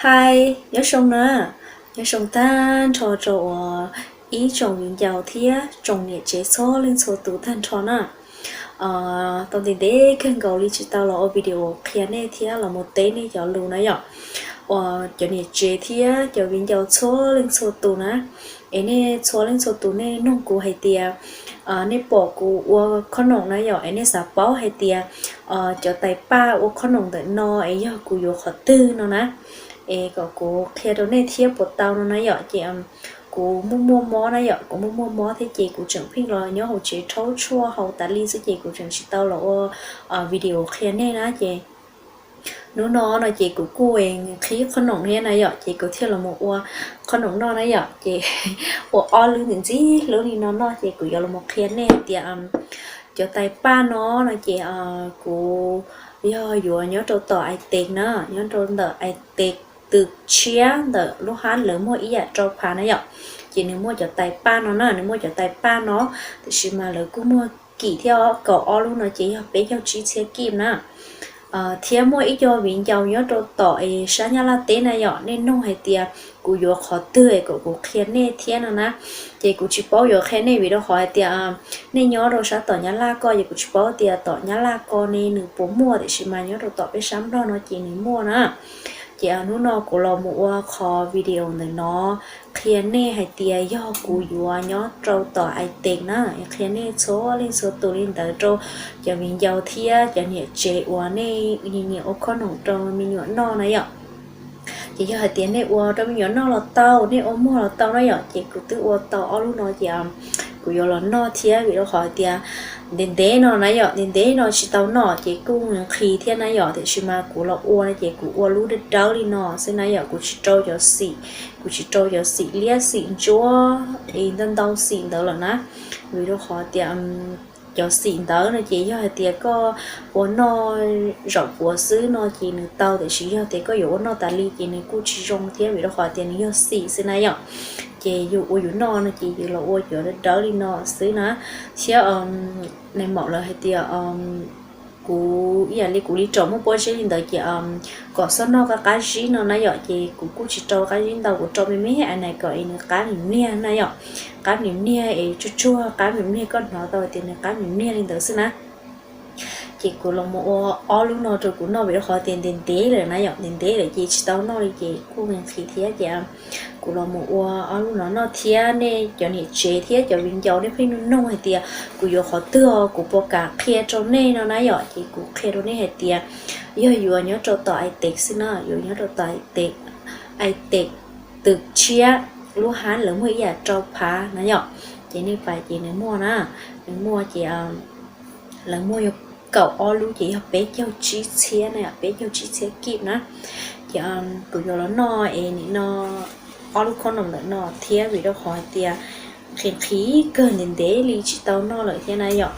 Hais, nyob zoo na, nyob zoo tag nrho rau uas ib tsoom viv ncaus thiab tsoom niam tsev txhua leej txhua tus tag nrho na. Tau ntev ntev kawg nkaus li tsis tau los ua video qhia nej thiab los mus teb nej cov lus na yom. Uas cov niam tsev thiab cov viv ncaus txhua leej txhua tus na, es nej txhua leej txhua tus nej nug kuv hais tias, nej pom kuv ua khob noom na yom, es nej xav paub hais tias cov tais paj ua khob noom ntawm no es yog kuv yuav qhov twg no na, es kom kuv qhia rau nej thiab puas tau no na yom. Ces kuv muaj muaj mob na yom, kuv muaj muaj mob thiab ces kuv tseem pheej los nyob hauv tsev rhaub tshuaj haus tas li xwb ces kuv tseem tsis tau los ua video qhia nej na. Ces hnub no no ces kuv kuj nqhis khob noom thiab na yom, ces kuv thiaj los mus ua khob noom noj na yom. Ces ua ob lub ntxim ntxim hlub li no noj ces kuv yuav los mus qhia nej hais tias cov tais paj no no ces kuv yog yuav nyob rau tom Aitev na, nyob rau ntawm Aitev tw tshiab ntawm lub hab lawv muag ib yam rau phav na yom. Ces nws muaj cov tais paj no na, nws muaj cov tais paj no, tiam sis mas lawv kuj muag kim thiab, kaum ob lub no ces yog peb caug tsib txhiab kib na. Thiab muaj ib co viv ncaus nyob rau tom es sab Nyab Laj teb na yom, nej nug hais tias kuv yuav qhov twg es kom kuv qhia nej thiab no na. Ces kuv tsis paub yuav qhia nej vim rau qhov hais tias nej nyob rau sab tom Nyab Laj ko ces kuv tsis paub tias tom Nyab Laj ko ne nws puas muaj, tiam sis mas nyob rau tom peb sab Nplog no ces nws muaj na. Ces hnub no kuv los mus ua qhov video ntawm no qhia nej hais tias yog kuv yuav nyob rau tom Aitev na, qhia nej txhua leej txhua tus li ntawd rau cov viv ncaus thiab cov niam tsev uas nej nyiam ua khob noom rau me nyuam noj na yom. Ces yog hais tias nej ua rau me nyuam noj los tau, nej ua muag los tau na yom, ces kuv twb ua tau ob lub no ces kuv yuav los noj thiab vim rau qhov tias ntev ntev no na yom, ntev ntev no tsis tau noj ces kuj nqhis thiab na yom, tiam sis mas kuv los ua no ces kuv ua lub dawb dawb li no xwb na yom, kuv tsis rau cov xim, kuv tsis rau cov xim liab xim ntsuab es ntau ntau xim ntawd lawm na, vim rau qhov tias cov xim ntawd no ces yog hais tias koj ua noj zaum puav xwb no ces nws tau, tiam sis yog tias koj yuav ua noj tas li ces nws kuj tsis zoo thiab vim rau qhov tias nws yog xim xwb na yom. Ces yus ua yus noj no ces yus los ua cov dawb dawb li no xwb na. Thiab nais maum lawv hais tias kuv ib yam li kuv li raum muaj pob zeb li ntawd ces kom xob noj qab qab zib no na yom, ces kuv kuj tsis rau qab zib ntau, kuv rau me me a nais kom es nws qab mim mliag na yom, qab mim mliag es tsuag tsuag qab mim mliag, koj hnov tau tias nws qab mim mliag li ntawd xwb na. Ces kuv los mus ua ob lub no rau kuv noj vim rau qhov tias ntev ntev lawm na yom, ntev ntev lawm ces tsis tau noj li ces kuj nqhis thiab ces kuv los mus ua ob lub no noj thiab nej cov niam tsev thiab cov viv ncaus nej pheej nug nug hais tias kuv yuav qhov twg, kuv puas kam qhia rau nej no na yom, ces kuv qhia rau nej hais tias yog yuav nyob rau tom Aitev xwb na, yuav nyob rau tom Aitev, Aitev tw tshiab, lub hab lawv muag ib yam rau phav na yom, ces nej pais ces nws muaj na, nws muaj ces lawv muag yog kaum ob lub ces yog peb caug tsib txhiab na, peb caug tsib txhiab kib na. Ces kuv yuav los noj es nim no ob lub khob noom ntawm no thiab vim rau qhov hais tias nqhis nqhis kawg ntev ntev li tsis tau noj lawm thiab na yom,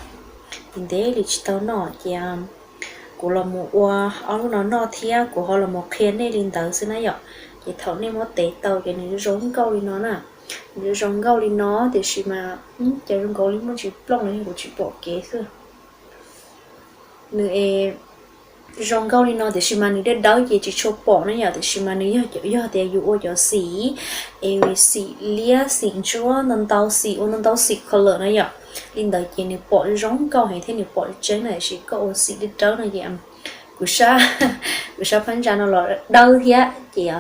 ntev ntev li tsis tau noj ces kuv los mus ua ob lub no noj thiab kuv ho los mus qhia nej li ntawd xwb na yom. Ces thaum nej muab tev tau ces nws zoo nkauj li no na, nws zoo nkauj li no tiam sis mas cas zoo nkaus li muaj ntsis plooj los yog kuv tsis pom kev xwb. Nws es zoo nkauj li no tiam sis mas nws dawb dawb ces tsis tshua pom na yom, tiam sis mas nws yog, yog tias yus ua cov xim es xim liab xim ntsuab ntau ntau xim, ua ntau ntau xim color na yom, li ntawd ces nws pom zoo nkauj heev thiab nws pom tseeb na, tiam sis koj ua xim dawb dawb no ces kuv sab, kuv sab phab ntsa no los dawb thiab ces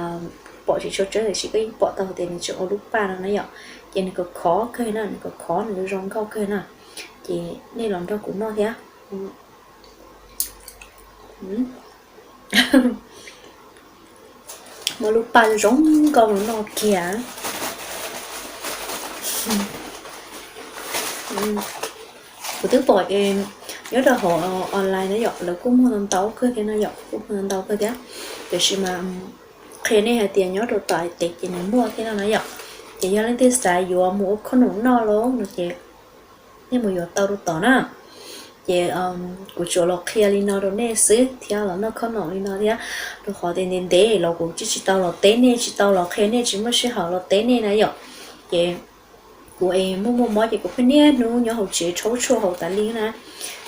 pom tsis tshua tseeb, tiam sis koj yeej pom tau tias nws tseem ua lub paj no na yom. Ces nws khov khov kawg na, nws khov khov nws zoo nkauj kawg na. Ces nej los nrog kuv noj thiab. Muab lub paj zoo nkauj no noj kiag. Kuv twb pom nyob rau hauv online na yom, lawv kuj muag ntau ntau kawg thiab no yom, kuj muag ntau ntau kawg thiab. Tiam sis mas qhia nej hais tias nyob rau tom Aitev ces nws muaj thiab no na yom. Ces yog leej twg xav yuav mus ua khob noom noj los no ces nej mus yuav tau rau tom na. Ces kuv tsuas los qhia li no rau nej xwb thiab los noj khob noom li no thiab, rau qhov tias ntev ntev los kuv tsis, tsis tau los teb nej, tsis tau los qhia nej, tsis muaj sij hawm los teb nej na yom. Ces kuv es muaj muaj mob ces kuv pheej niaj hnub nyob hauv tsev rhaub tshuaj haus tas li na.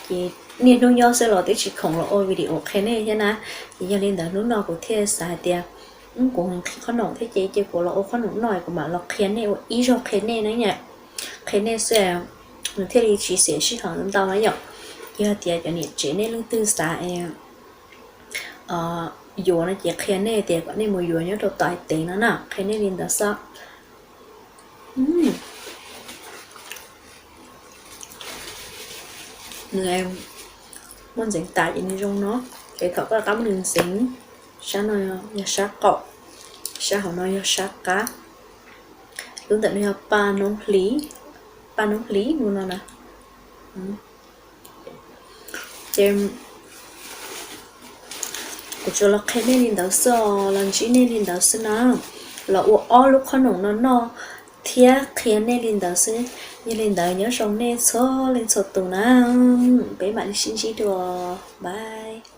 Ces niaj hnub nyob xwb los twb tsis khoom los ua video qhia nej thiab na. Ces yog li ntawd hnub no kuv thiaj xav hais tias Kuv nqhis qhob noom thiab ces, ces kuv los ua qhob noom noj, kuv mam los qhia nej ua ib zaug qhia nej na yom. Qhia nej xwb, nws thiaj li tsis xiam sij hawm ntau na yom. Yog tias cov niam tsev nej leej twg xav yuav no ces qhia nej tias kom nej mus yuav nyob rau tom hais tias no na, qhia nej li ntawd xwb. Nws muaj ntxeev tas ces nws zoo no, ces thaum koj rov qab muab nws ntxeev, sab no yog sab qaum, sab hauv no yog sab qab, lub ntawm no yog paj noob hliv, paj noob hliv no na. Ces kuv tsuas los qhia nej li ntawd xwb os, los ntsib nej li ntawd xwb na. Los ua ob lub qhob noom no noj thiab qhia nej li ntawd xwb. Yog li ntawd nyob zoo nej txhua leej txhua tus na, peb mam li sib ntsib dua, bye.